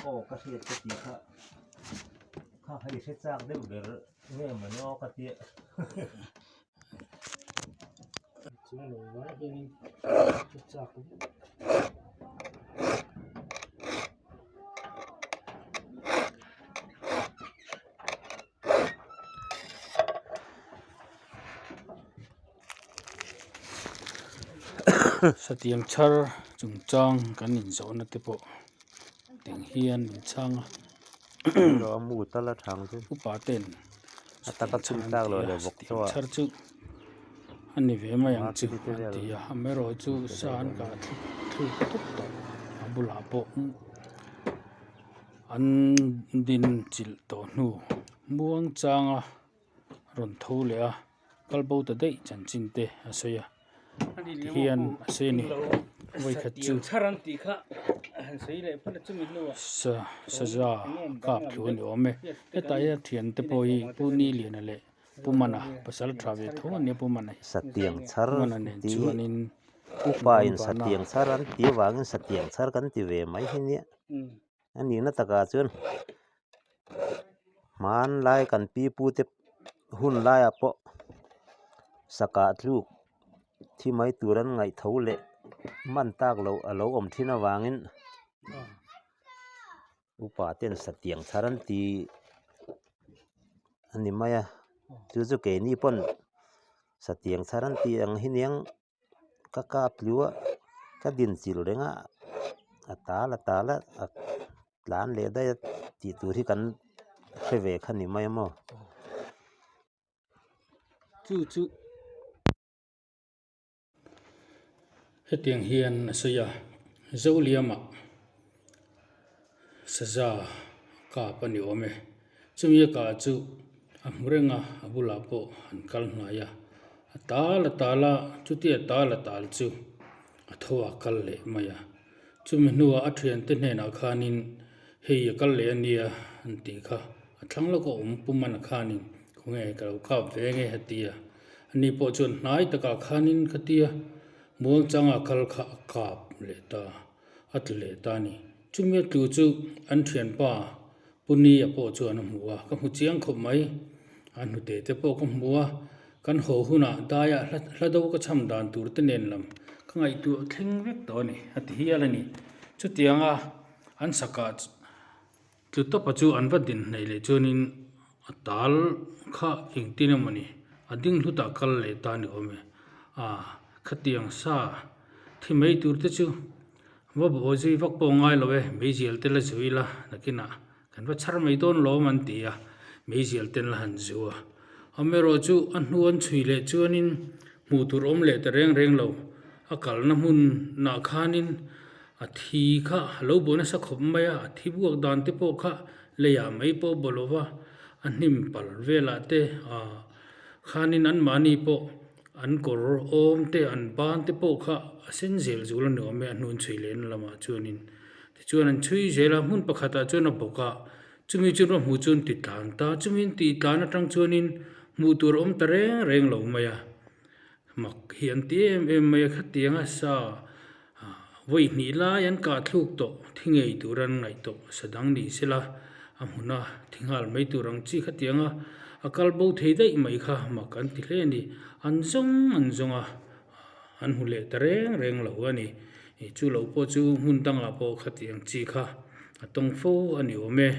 Aw ka hriat ka tih kha kha hei hre chak deuh ber nge mawni aw ka tia. Chung lo vai hianin hre chak deuh. Satiang chhar chungchang kan inzawhna te pawh teng hian min chhang a upa ten satiang chhar an ti a satiang chhar chu a ni ve mai ang chu an ti a amaherawhchu sa an kah thluk tawp tawh a bulah pawh. An din chilh tawh hnu muang changa rawn tho leh a kal bo ta daih chanchin te a sawi a tihian a sawi a ni vawikhat chu sa saza kap thu a ni awm e hetah hian thiante pawh hi Pu Niliana leh Pu Mana pasal tha ve tho a nia Pu Mana hi Satiang chhar Pu Mana nen tih hi chuanin upa in satiang chhar an tih avangin satiang chhar kan ti ve mai hi nia. A nihna takah chuan hmanlai kan pi pu te hun laiah pawh sakah tluk thi mai tur an ngaih tho leh hman tak loh a lo awm thin avangin upa ten satiang thar an ti a ni mai a chu chu keini pawn satiang thar an tih ang hi nia. Ka kap tlu a ka din chilh reng a a tal a tal a a tlan leh daih a tih tur hi kan hre ve kha ni mai a maw. Chu chu hetiang hian a sawi a Zoliama saza kap a ni awm e chumi a kah chu a hmu reng a a bulah pawh an kal hnai a a tal a tal a chutia a tal a tal chu a tho a kal leh mai a chumi hnuah a thiante hnenah khanin hei a kal leh ania an tih kha a thlang lawk a awm pum a khanin khawnge ka lo kap ve nge a ti a ani pawh chuan hnai takah khanin khatia muangchanga kal kha a kap leh ta. A tlu leh ta a ni. Chumi a tlu chu an thianpa Pu Nia pawh chuan a hmu a, ka hmu chiang khawp mai. A hnute te pawh ka hmu a, kan haw hunah daiah hla do ka cham dan tur te nen lam ka ngaihtuah thleng vek tawh a ni, a ti hial a ni. Chutianga an sakah tlu tawpa chu an va din hnaih leh chuanin a tal kha engtin emaw ni, a ding hlutah kal leh ta ni awm e. A, khatiang sa thi mai tur te chu va baw zui vak pawh ngai lo e, meizial te la zui la nakinah kan va chhar mai dawn lawm an ti a, meizial ten la han zu a. Amaherawhchu a hnu an chhui leh chuanin hmuh tur awm leh ta reng reng lo, a kalna hmunah khanin A thi kha a lo bu nasa khawp mai a, a thi buak dan te pawh kha leiah mai pawh a bu lo va, a hnim pal velah te ah khanin anmahni pawh an kawr awm te an ban te pawh kha a sen zel zul a ni awm e a hnun chhui lehna lamah chuanin. Tichuan an chhui zel a, hmun pakhatah chuan a bawk a, chumi chu rawh hmuh chuan ti tlan ta, chumi an tih tlan atang chuanin hmuh tur a awm ta reng reng lo mai a, mak hi an ti em em mai a, khatiang a sa. Vawi hnih lai an kah thluk tawh thi ngei tur an ngaih tawh sa dang ni sela a hmuna thi nghal mai tur ang chi khatiang a a kal bo thei daih mai kha mak an ti hle a ni. An zawng an zawng a an hmu leh ta reng reng lo a ni. Chu lo pawh chu hmun dangah pawh khatiang chi kha a tawng fo a ni awm e.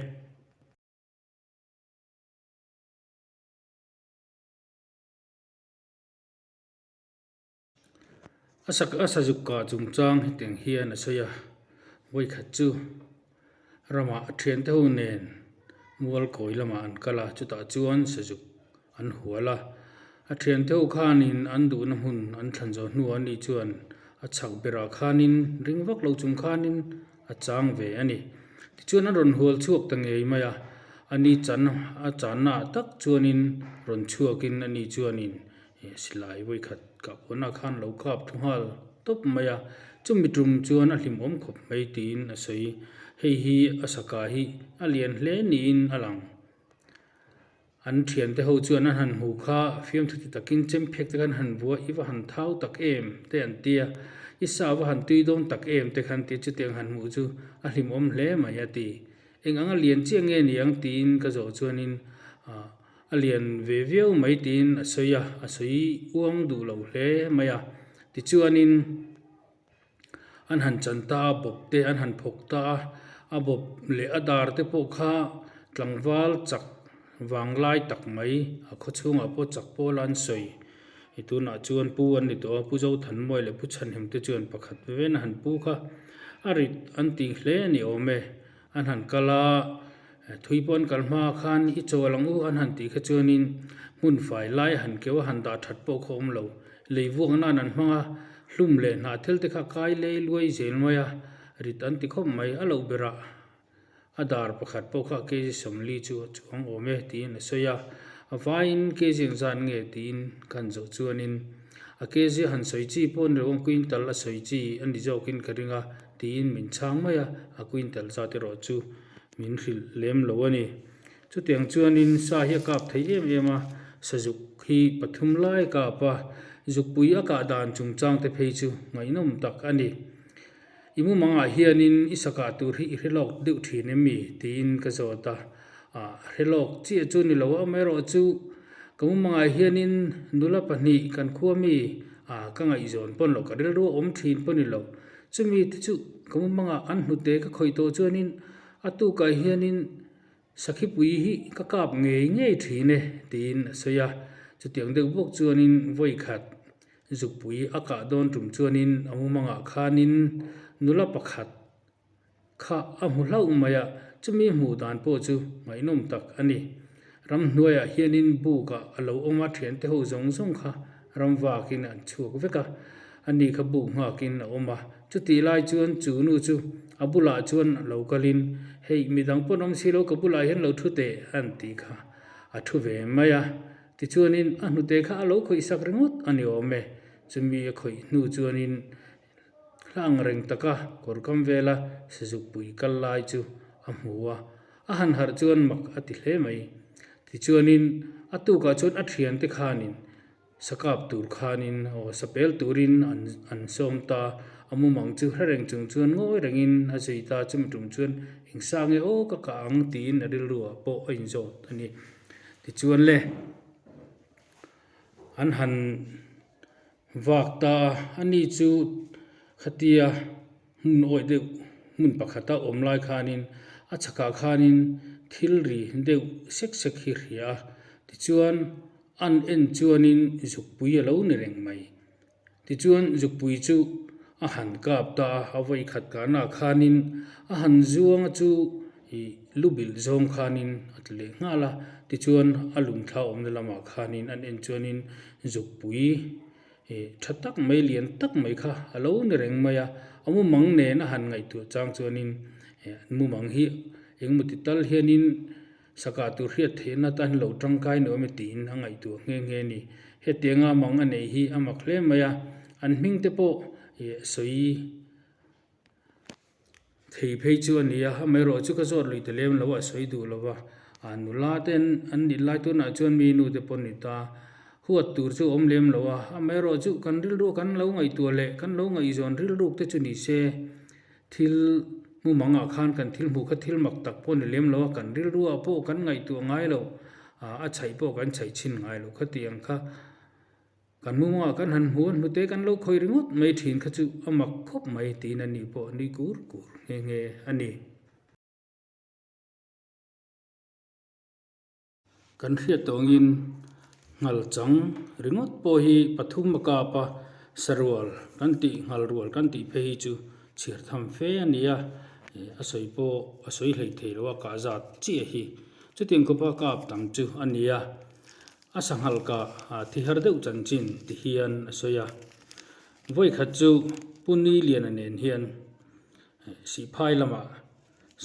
A sak a sazuk kah chungchang hetiang hian a sawi a, vawikhat chu ramah a thiante ho nen mual kawi lamah an kal a, chutah chuan sazuk an hual a, a thiante ho khanin an duhna hmun an thlan zawh hnuah ani chuan a chhak berah khanin ring vak lo chung khanin a chang ve a ni. Tichuan an rawn hual chhuak ta ngei mai a, ani chan a channa ah tak chuanin rawn chhuakin ani chuanin Silai vawikhat kah pawnah khan lo kap thu nghal tawp mai a, chumi tum chuan a hlimawm khawp mai tiin a sawi. Hei hi a saka hi a lian hle niin a lang. An thiante ho chuan an han hmu kha fiamthu ti takin chem phek te khan han bua i va han thau tak em te an ti a. I sa va han tui dawn tak em te khan ti chutiang han hmuh chu a hlimawm hle mai a ti. Eng anga lian chiah nge ni ang tiin ka zawh chuanin a lian ve viau mai tiin a sawi a, a sawi uang duh lo hle mai a. Tichuanin an han chan ta a, bawp te an han phawk ta a, a bawp leh a dar te pawh kha tlangval chak vanglai tak mai a khaw chhungah pawh chak pawl a an sawi. I tunah chuan pu an ni tawh a, Pu Zothanmawia leh Pu Chhanhem te chuan pakhat vena han pu kha a rit an ti hle a ni awm e. An han kal a, thui pawh an kal hma khan i chawl ang u an han tih kha chuanin hmun fai lai a han keuh a, han dah that pawh kha awm lo. Lei vuak nan an hmang a, hlum leh hnah thil te kha kai lei luai zel mai a, rit an ti khawp mai. A loh berah a dar pakhat pawh kha kg 40 chu a chuang awm e tiin a sawi a, a vaiin kg engzat nge tiin ka han zawh chuanin a kg han sawi chi pawh ni lo ang quintal a sawi chi a ni zawkin ka ring a tiin min chhang mai a, a quintal zat erawh chu min hrilh lem lo a ni. Chutiang chuanin sa hi a kap thei em em a, sazuk hi pathum lai a kap a, zukpui a kah dan chungchang te phei chu ngaihnawm tak a ni. I mumangah hianin i sakah tur hi i hre lawk deuh thin em mi? tiin ka zawt a. Ah, hre lawk chiah chu ni lo a, amaherawh chu ka mumangah hianin nula pahnih kan khua mi ah ka ngaihzawn pawn loh, ka rilru a awm thin pawh ni lo. Chumi te chu ka mumangah an hnute ka khawih tawh chuanin a tukah hianin Sakhipui hi ka kap ngei ngei thin e, tiin a sawi a. Chutiang deuh bawk chuanin vawi khat zukpui a kah dawn tum chuanin a mumangah khanin nula pakhat kha a hmu hlauh mai a, chumi hmuh dan pawh chu ngaihnawm tak a ni. Ramhnuaiah hianin bukah a lo awm a, thiante ho zawng zawng kha ram vakin an chhuak vek a, ani kha buk nghakin a awm a. Chutih lai chuan chu nu chu a bulah chuan a lo kalin, Hei, midang pawn awm si lo, ka bulah hian lo thu teh, a han tih kha a thu ve mai a. Tichuanin a hnute kha a lo khawih sak ringawt a ni awm e. Chumi a khawih hnu chuanin hla ang reng taka kawr kam vela Sazukpui kal lai chu a hmu a, a han harh chuan mak a ti hle mai. Tichuanin a tukah chuan a thiante khanin Sakap tur khanin aw sapel turin an an sawm ta, a mumang chu hre reng chung chuan ngawi rengin a zui ta, chumi tum chuan eng sa nge aw ka kah ang tiin a rilruah pawh a inzawt a ni. Tichuan le an han vak ta a, ani chu khatia hmun awih deuh hmun pakhata awm lai khanin a chhakah khanin thil ri deuh sek sek hi hria a, tichuan An en chuanin zukpui a lo ni reng mai. Tichuan zukpui chu a han kap ta a, a vawi khat kahnaah khanin a han zuang a chu ih lu bilh zawng khanin a tla leh nghal a. Tichuan a lungthla awmna lamah khanin an en chuanin zukpui ih tha tak mai lian tak mai kha a lo ni reng mai a. A mumang nen a han ngaihtuah chang chuanin ih mumang hi engemaw ti tal hianin Sakah tur hriat theihna tan lo tangkai nuam e tiin a ngaihtuah nghe nghe a ni. Hetianga mang a nei hi a mak hle mai a, an hming te pawh sawi thei phei chu a ni a, amaherawh chu ka zawt lui ta lem lo a, sawi duh lo va. A nula te an nih lai tunah chuan mi nu te pawh an ni ta, huat tur chu a awm lem lo a, amaherawh chu kan rilru kan lo ngaihtuah leh kan lo ngaihzawn rilruk te chu ni se. Thil hmumangah khan kan thil hmuh kha thil mak tak pawh ni lem lo a, kan rilruah pawh kan ngaihtuah ngai lo, a chhaih pawh kan chhaih chhin ngai lo kha tih ang kha kan hmumangah kan han hmu a, hnute kan lo khawih ringawt mai thin kha chu a mak khawp mai tiin a nih pawh a nui kur kur nghe nghe a ni. Kan hriat tawngin nghal chang ringawt pawh hi pathum a kap a, sarual kan tih nghal rual kan tih phei hi chu chhiar tham fe a ni a, a sawi pawh a sawi hlei thei lo a kah zat chiah hi. Chutiang khawpa kap tam chu a ni a, a sanghal kah thi har deuh chanchin ti hian a sawi a. Vawikhat chu Pu Niliana nen hian Sihphai lamah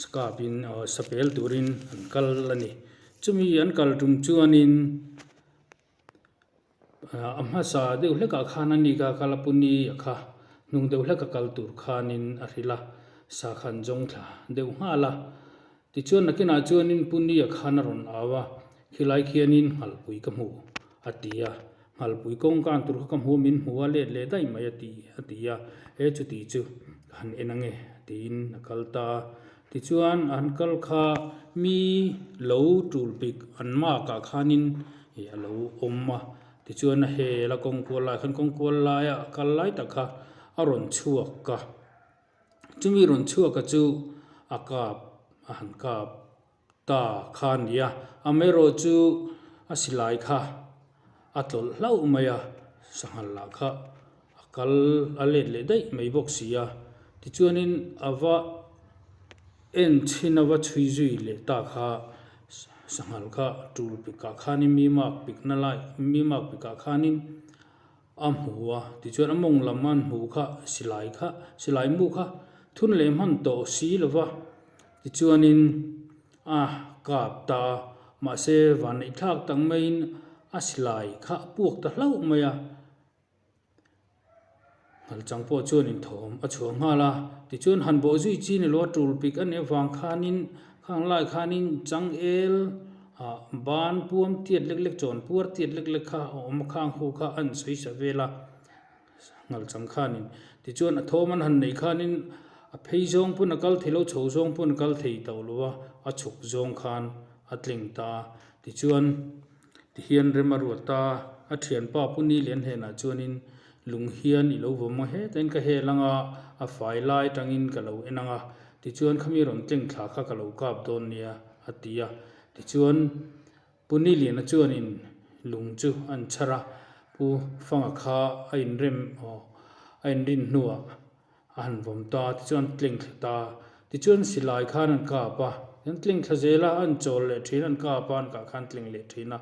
Sakapin sapel turin an kal a ni. Chumi an kal tum chuanin a hmasa deuh hlekah khan a ni kha kal a puni a kha hnung deuh hleka kal tur khanin a hrilh a, sa kha an zawng thla deuh nghal a. Tichuan nakinah chuanin puni a khan a rawn au a, khilai khianin nghalpui ka hmu a ti a. Nghalpui kawng kan tur kha ka hmu a, min hmu a let leh daih mai a ti a ti a, he chuti chu ka han en ange tiin a kal ta a. Tichuan a han kal kha mi lo tul pik an mark ah khanin ih a lo awm a, tichuan a hel a kawng kual lai khan kawng kual laia a kal lai tak kha a rawn chhuak a, chumi rawn chhuak a chu a kap a han kap. Ta kha a ni a, amaherawhchu a silai kha a tlawlh hlauh mai a, sanghal lah kha a kal a let leh daih mai bawk si a, tichuanin a va en chhin a va chhui zui leh ta kha sanghal kha tul pikah khanin mi mark pik na lai mi mark pikah khanin a hmu a, tichuan a mawng lam an hmuh kha silai kha silai mu kha thun leh hman tawh si lo va, tichuanin a kap ta a, mahse vanneih thlak tak maiin a silai kha a puak ta hlauh mai a, nghalchang pawh chuanin thawm a chhuah nghal a, tichuan han bawh zui chi ni lo a tul pik a nih avang khanin khang lai khanin changel Ah ban puam tiat lek lek chawn puar tiat lek lek kha a awm a khang ho kha a insawi sa vel a nghalchang khanin tichuan a thawm an han neih khanin a phei zawng pawn a kal thei lo chho zawng pawn a kal thei tawh lo a a chhuk zawng khan a tling ta a tichuan tihian rem a ruat ta a thianpa pu ni lian hnenah chuanin lung hian i lo vawm a hetain ka hel anga a fai lai tangin ka lo en ang a tichuan khami rawn tleng thla kha ka lo kap dawn nia. A ti a. Tichuan, Pu Niliana chuanin lung chu an chhar a, Pu Fanga kha a inrem aw, a inrin hnuah a han vawm ta a, tichuan an tleng thla ta a. Tichuan silai khan an kap a, an tleng thla zel a, an chawl leh thin a, an kap a, an kah khan tleng leh thin a,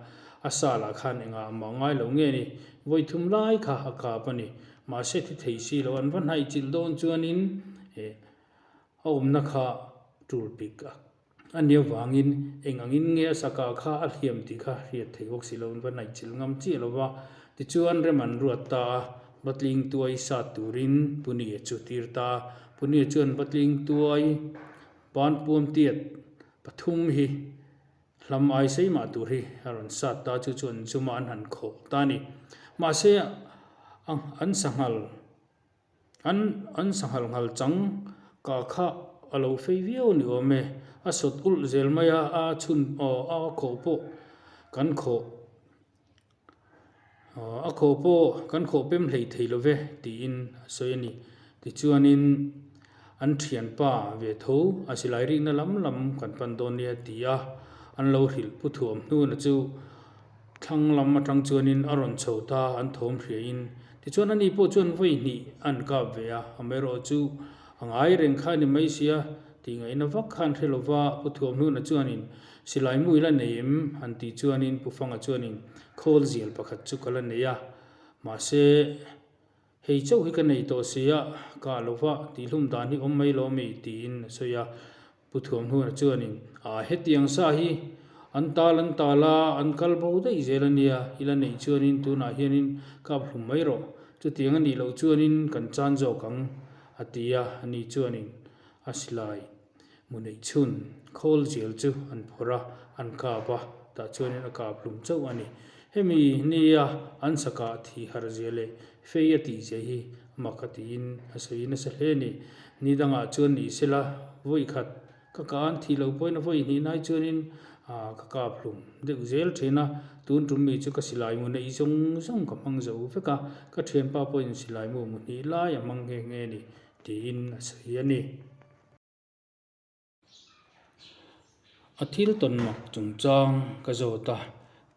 a sa lah khan engah mah ngai lo nge ni, vawi thum lai kha a kap a ni. Mahse thi thei si lo, an va hnaih chilh dawn chuanin eh a awmna kha tul pik a. A nia vangin eng angin nge a saka kha a hliam tih kha hriat theih bawk si lo va naih chilh ngam chiah lo va. Tichuan rem an ruat ta a, Batling tuai sat turin Punia chu tir ta a. Punia chuan Batling tuai ban puam tiat pathum hi hlam ai sei mah tur hi a rawn sat ta chu chuan zuma an han khawh ta a ni. Mahse an sanghal. An an sanghal nghal chang kah kha a lo fei viau a ni awm e. A sawt ulh zel mai a, a chhun aw a khawh pawh kan khawh aw a khawh pawh kan khawh pem hlei thei lo ve tiin a sawi a ni. Tichuanin an thianpa ve tho a silai rikna lam lam kan pan dawn nia ti a, an lo hrilh pu thuam hnuna chu. Thlang lam atang chuanin a rawn chho ta an thawm hriain. Tichuan ani pawh chuan vawi hnih an kap ve a, amaherawh chu a ngai reng kha a ni mai sia tih ngaihna vak khan hre lova Pu Thuamhnuna chuanin silai mu ila nei em han tih chuanin Pu Fanga chuanin khawl zial pakhat chu ka la nei a, mahse hei chauh hi ka nei tawh sia kah lova tihhlum dan hi awm mai lo mi tiin a sawi a. Pu Thuamhnuna chuanin, Aa hetiang sa hi an tal an tal a, an kal bo daih zel a nia, i la neih chuanin tunah hianin kap hlum mai rawh, chutiang a nih loh chuanin kan chan zawk ang, a ti a, ani chuanin a silai mu neih chhun khawl zel chu an phawrh a, an kap a, tah chuanin a kap hlum chauh a ni. Hemi nia an sakah thi har zia leh fei a tih zia hi mak a tiin a sawi nasa hle a ni. Ni dangah chuan ni sela vawi khat ka kah an thih loh pawhin a vawi hnih nai chuanin ka kap hlum deuh zel thin a, tun tum mi chu ka silai mu neih zawng zawng ka hmang zo vek a, ka thianpa pawhin silai mu mu hnih lai a hmang nghe nghe a ni tiin a sawi a ni. A thil tawn mak chungchang ka zawt a,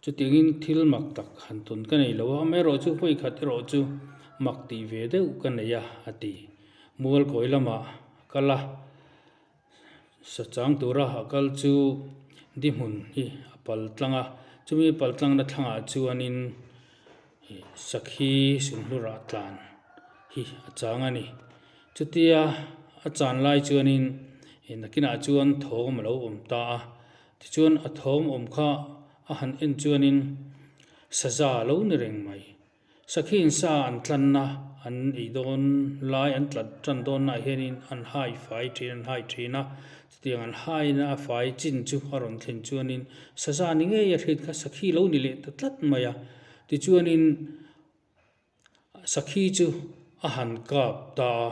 chutiangin thil mak tak han tawn ka nei lo a, amaherawhchu vawi khat erawh chu mak tih ve deuh ka nei a, a ti. Mual kawi lamah kal a, sa chang tura a kal chu di hmun hi a pal tlang a, chumi pal tlangna thlangah chuanin sakhi sunhlurah tlan hi a chang a ni. Chutia a chan lai chuanin nakinah chuan thawm a lo awm ta a, tichuan a thawm awm kha a han en chuanin saza a lo ni reng mai. Sakhiin sa an tlanna an ei dawn lai an tlat tan dawnnaah hianin an hai fai thin an hai thin a, chutiang an haina a fai chin chu a rawn thlen chuanin saza ni ngei a hriat kha sakhi lo ni leh ta tlat mai a. Tichuanin sakhi chu a han kap ta a,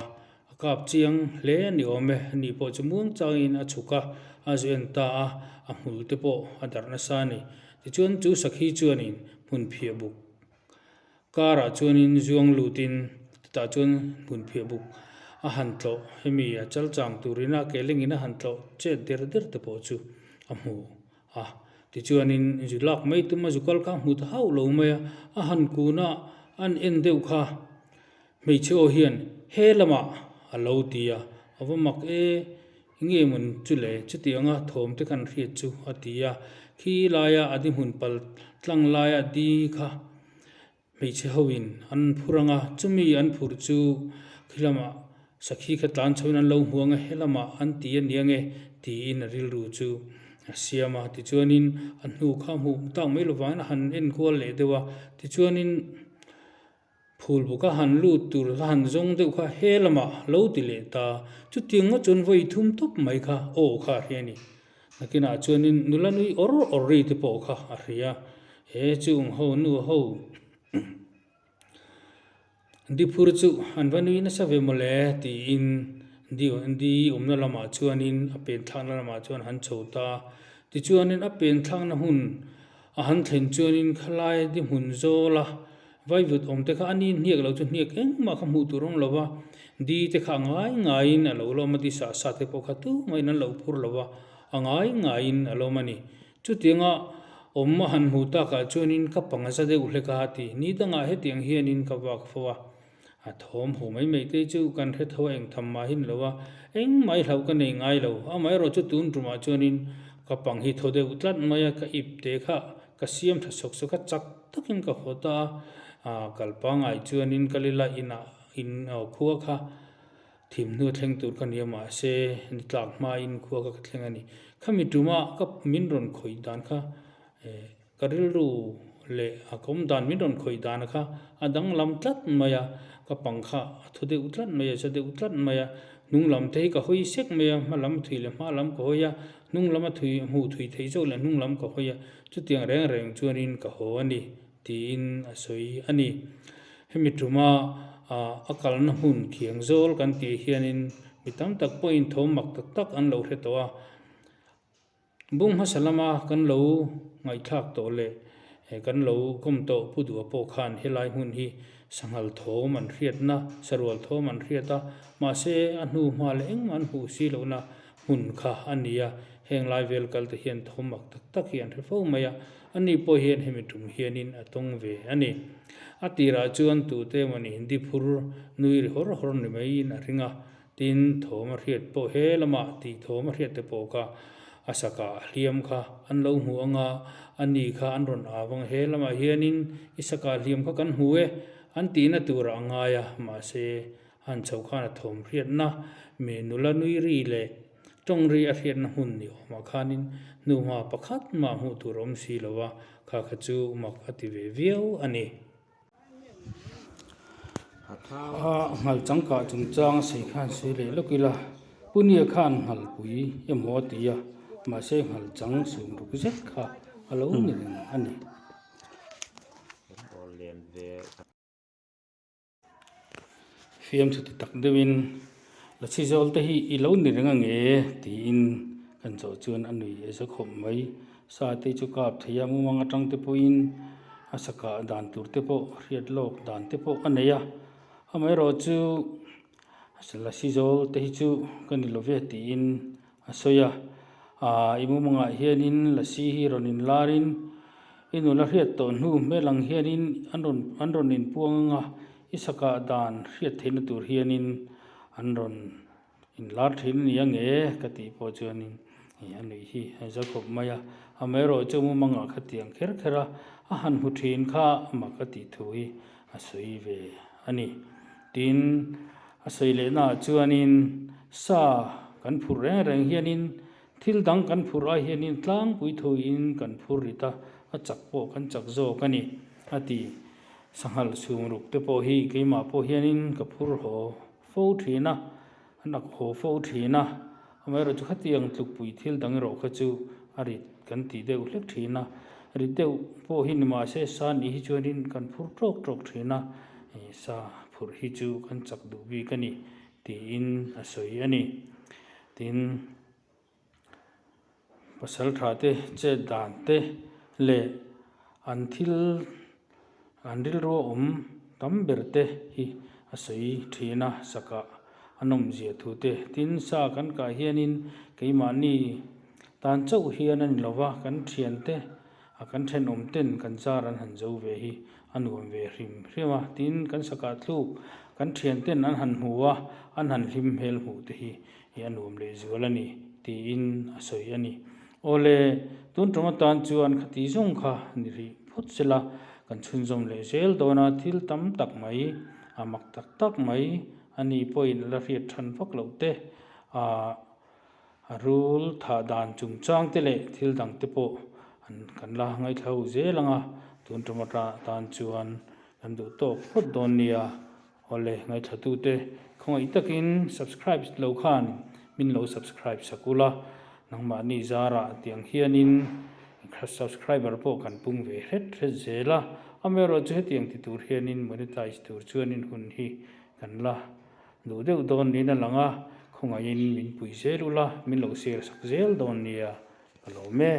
a kap chiang hle a ni awm e. Ani pawh chu muang changin a chhuk a, a zu en ta a, a hmul te pawh a darh nasa a ni. Tichuan chu sakhi chuanin hmun phiah buk Karah chuanin zuang lutin chutah chuan hmun phiah buk a han tlawh. Hemi a chal chang turin a ke lengin a han tlawh chet der der te pawh chu a hmu a. Tichuanin zu lak mai tum a zu kal kha a hmu ta hauh lo mai a, a han kun a, an en deuh kha hmeichhe aw hian he lamah a lo ti a, a va mak e, nge mawn chu le chutianga thawm te khan hriat chu a ti a, khi laia a di hmun pal tlang laia di kha Hmeichhe hoin an phur ang a, chumi an phurh chu khi lamah sakhi kha tlan chhoin an lo hmu ang a, he lamah an ti a nia nge tiin a rilru chu a siam a. Tichuanin a hnu kha hmuh tak mai lovangin a han enkual leh deuh a, tichuanin phul bawk a han lut tur a han zawng deuh kha he lamah lo ti leh ta. Chutiang ngawt chuan vawi thum tawp mai kha aw kha a hria a ni. Nakinah chuanin nula nui awr awr ri te pawh kha a hria. He chung ho nu ho Diphur chu an va nui nasa ve mawle tiin Di Di awmna lamah chuanin a pen thlakna lamah chuan han chho ta. Tichuanin a pen thlakna hun a han thlen chuanin khalai di hmun zawla Vaivut awm te kha a ni hniak lo chu hniak engmah kha hmuh tur awm lo va, di te kha a ngai ngaiin a lo lawm a, di sah sah te pawh kha tumah-in an lo phur lo va, a ngai ngaiin a lawm a ni. Chutianga awm a han hmuh takah chuanin ka pang za deuh hlek a ti. Ni dangah hetiang hianin ka vak fo a, a thawm ho mai mai te chu kan hre tho a engtham mahin lo a, engmah i hlauh ka nei ngai lo. Amaherawhchu tun tumah chuanin ka pang hi thaw deuh tlat mai a, ka ip te kha Ka siam tha sawk sawk a, chak takin ka haw ta a, kal pangai chuanin ka lila inah in khua kha thim hnu a thleng tur ka ni a, mahse ni tlak hmain khua kha ka thleng a ni. Khami tuma ka min rawn khawih dan kha ka rilru leh a kawm dan min rawn khawih dan kha a danglam tlat mai a, ka pang kha a thaw deuh tlat mai a, za deuh tlat mai a, hnung lam te hi ka hawi sek mai a, hma lam thui leh hma lam ka hawi a, Hnung lam a thui hmuh thui theih zawk leh hnung lam ka hawi a, chutiang reng reng chuanin ka haw a ni, tiin a sawi a ni. Hemi tuma a kalna hmun khiang zawl kan tih hianin mi tam tak pawhin thawm mak tak tak an lo hre tawh a. Bung hmasa lama kan lo ngaihthlak tawh leh kan lo kawm tawh Pu Dua pawh khan helai hmun hi sanghal thawm an hriatna, sarual thawm an hriat a, mahse a hnu hma leh engmah an hmuh si lohna hmun kha a ni a, heng lai vel kal te hian thawm mak tak tak hi an hre fo mai a, ani pawh hian hemi tum hianin a tawng ve a ni. A tirah chuan tute emawni Hindi phur nui ri hawr hawr ni maiin a ring a, tin thawm a hriat pawh he lamah tih thawm a hriat te pawh kha a sakah a hliam kha an lo hmu ang a, ani kha an rawn au ang he lamah hianin i sakah hliam kha kan hmu e an tihna turah a ngai a, mahse Han chho khan a thawm hriatna, mi nula nui ri leh tawng ri a hriatna hmun ni awmah khanin hnuhma pakhat mah hmuh tur awm si lo a, kha kha chu mak a ti ve viau a ni. A nghal changkah chungchang a sei khan sawi leh lawk ila, Punia khan nghalpui emaw a ti a, mahse nghal chang sum ruk zet kha a lo ni reng a ni. Fiamthu ti tak deuhin la chhi zawl te hi i lo ni reng ang e tiin kan chawh chuan a nui a za khawp mai. Sa te chu kap thei a mumang atang te pawhin a sa kah dan tur te pawh hriat lawk dan te pawh a nei a, amaherawh chu la chhi zawl te hi chu ka ni lo ve tiin a sawi a, aaa i mumangah hianin lasi hi rawn inlarin i nula hriat tawh hnu hmel ang hianin an rawn an rawn inpuang ang a, i sakah dan hriat theihna tur hianin an rawn inlar thin a ni ang e ka tih pawh chuanin ih a nuih hi a za khawp mai a, amaherawh chu mumangah khatiang kher kher a, a han hmu thin kha mak a tih thu hi a sawi ve a ni. Tin, a sawi lehnaah chuanin sa kan phurh reng reng hianin thil dang kan phurh ai hianin tlangpui thuin kan phur rit a, a chak pawh kan chak zawk a ni, a ti. Sanghal chhungruk te pawh hi keimah pawh hianin ka phur haw fo thin a, a nak haw fo thin a, amaherawhchu khatiang tlukpui thil dang erawh kha chu a rit kan ti deuh hlek thin a. Ri deuh pawh hi ni mahse sa nih hi chuanin kan phur tawk tawk thin a, sa phurh hi chu kan chak duh bik a ni tiin a sawi a ni. Tin, pasal tha te chet dan te leh an thil an rilru a awm tam ber te hi a sawi thin a, sakah a nawmzia thu te. Tin, sa kan kah hianin keimahni tan chauh hian a ni lo va, kan thiante a kan thenawm ten kan zar an han zo ve hi a nuam ve hrim hrim a. Tin, kan sakah thluk kan thianten an han hmu a, an han hlim hmel hmuh te hi hi a nuam leh zual a ni tiin a sawi a ni. Awle, tun tum atan chuan khati zawng kha ni rih phawt sela kan chhunzawm leh zel dawn a, thil tam tak mai, a mak tak tak mai a ni pawhin a la hriat than vak loh te, ah a rul thah dan chungchang te leh thil dang te pawh an kan la ngaithla ho zel ang a, tun tum atan chuan kan duh tawk phawt dawn nia. Awle ngaithlatute khawngaih takin subscribe lo khan min lo subscribe sak ula, nangmahni zarah tiang hianin subscriber pawh kan pung ve hret hret zel a, amaherawhchu hetiang ti tur hianin monetize tur chuanin hun hi kan la duh deuh dawn niin a lang a, khawngaihin min pui zel ula, min lo share sak zel dawn nia ka lawm e.